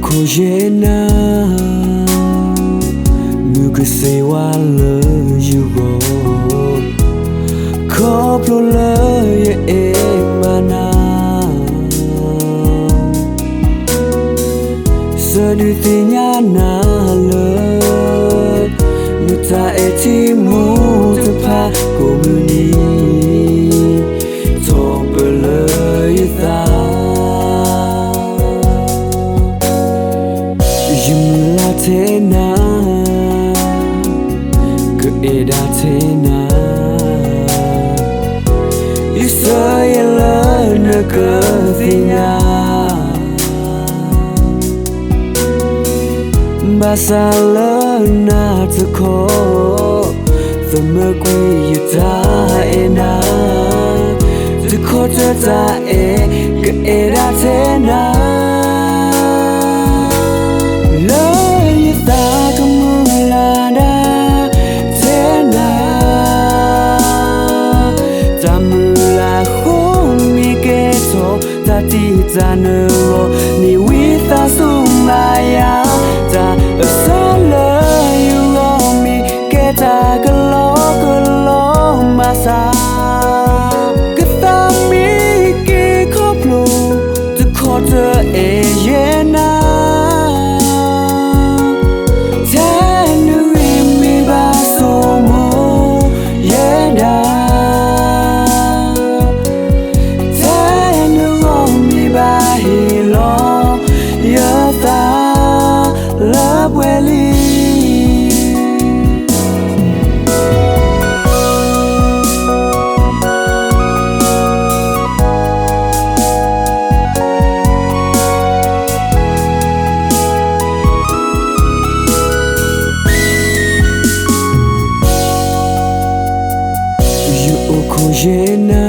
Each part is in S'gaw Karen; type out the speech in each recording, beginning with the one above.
ယအိၣ်ခိးယဲၢ်နၤ, မုၢ်ကစ့ဝါလၢယဂီၢ်, ခီဖျိလၢယအဲၣ်ဘၣ်နၤ, စၢဒုးသ့ၣ်ညါနၤလၢ နတၢ်အဲၣ်ထံမူတဖၣ်ကိးမုၢ်နံၤ, ထီၣ်ပၢၢ်လၢယသး ယမုၢ်လၢ်ထဲနၤ, ကအဲၣ်ဒၣ်ထဲနၤ, ယဆၢယဲၢ်လၢနကသ့ၣ်ညါ, ဘၣ်ဆၣ်လၢနၤတခီ, သမၢကွံာ်ယတၢ်အဲၣ်နၤ, တခီတၢ်တၢ်အဲၣ် ကအဲၣ်ဒၣ်ထဲနၤ လၢယသးကမုၢ်လၢ်ဒၣ်ထဲနၤ, တၢ်မုၢ်လၢ်ဃိမ့ၢ်ကဲထီၣ် တၢ်တံၢ်တၢ်နုာ်လီၤ, မ့ၢ်ဝံသးစူၤမၤယၤ, တၢ်အဆၢလၢယဂီၢ်မ့ၢ်ကဲတၢ်ကလီကလီဘၣ်ဆၣ်, ကသးမ့ၢ်က့ၤခီဖျိ တခီတၢ်အဲၣ်ယဲၢ်နၤ, ထဲနဂ့ၢ်မ့ၢ်ဘၣ်ဆိကမိၣ်ယဲၢ်ဒၣ်, ထဲနဂီၢ်မ့ၢ်ဘၣ်ဟ့ၣ်လီၤယသးလၢပှဲၤလံ. ယအိၣ်ခိးယဲၢ်နၤ,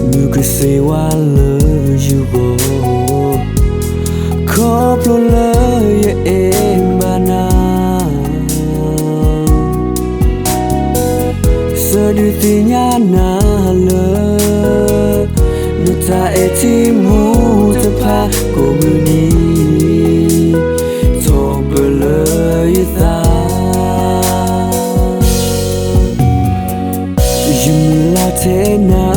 မုၢ်ကစ့ဝါလၢယဂီၢ်, ခီဖျိလၢယအဲၣ်ဘၣ်နၤ, စၢဒုးသ့ၣ်ညါနၤလၢ နတၢ်အဲၣ်ထံမူတဖၣ်ကိးမုၢ်နံၤ, ထီၣ်ပၢၢ်လၢယသး, ယမုၢ်လၢ်ထဲနၤ,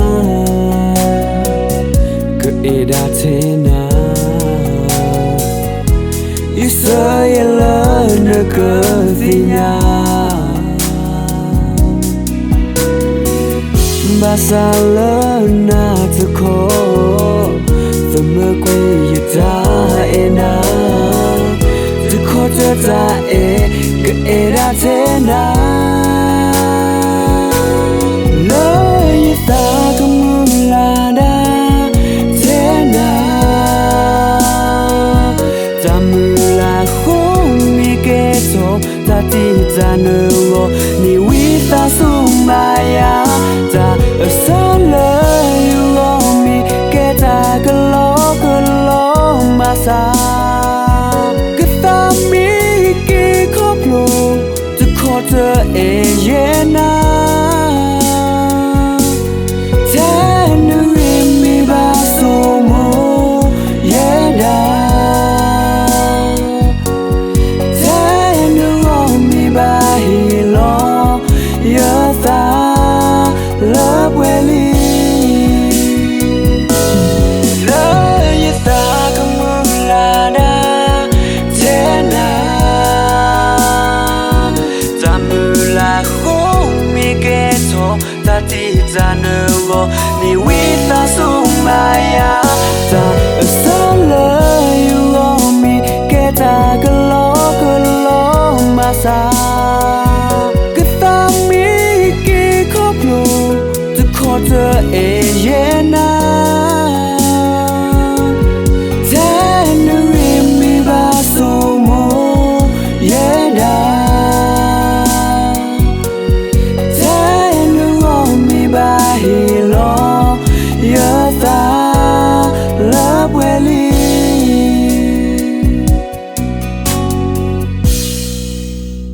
ကအဲၣ်ဒၣ်ထဲနၤ, ယဆၢယဲၢ်လၢနကသ့ၣ်ညါ, ဘၣ်ဆၣ်လၢနၤတခီ, သမၢကွံာ်ယတၢ်အဲၣ်နၤ, တခီတၢ်တၢ်အဲၣ် ကအဲၣ်ဒၣ်ထဲနၤ, လၢယသးကမုၢ်လၢ်ဒၣ်ထဲနၤ, တၢ်မုၢ်လၢ်ဃိမ့ၢ်ကဲထီၣ် တၢ်တံၢ်တၢ်နုာ်လီၤ, မ့ၢ်ဝံသးစူၤမၤယၤ, တၢ်အဆၢလၢယဂီၢ်မ့ၢ်ကဲတၢ်ကလီကလီဘၣ်ဆၣ်, ကသးမ့ၢ်က့ၤခီဖျိ တခီတၢ်အဲၣ်ယဲၢ်နၤ, ထဲနဂ့ၢ်မ့ၢ်ဘၣ်ဆိကမိၣ်ယဲၢ်ဒၣ်, ထဲနဂီၢ်မ့ၢ်ဘၣ်ဟ့ၣ်လီၤယသးလၢပှဲၤလံ, လၢယသးကမုၢ်လၢ်ဒၣ်ထဲနၤ, တၢ်မုၢ်လၢ်ဃိမ့ၢ်ကဲထီၣ် တၢ်တံၢ်တၢ်နုာ်လီၤ, မ့ၢ်ဝံသးစူၤမၤယၤ, တၢ်အ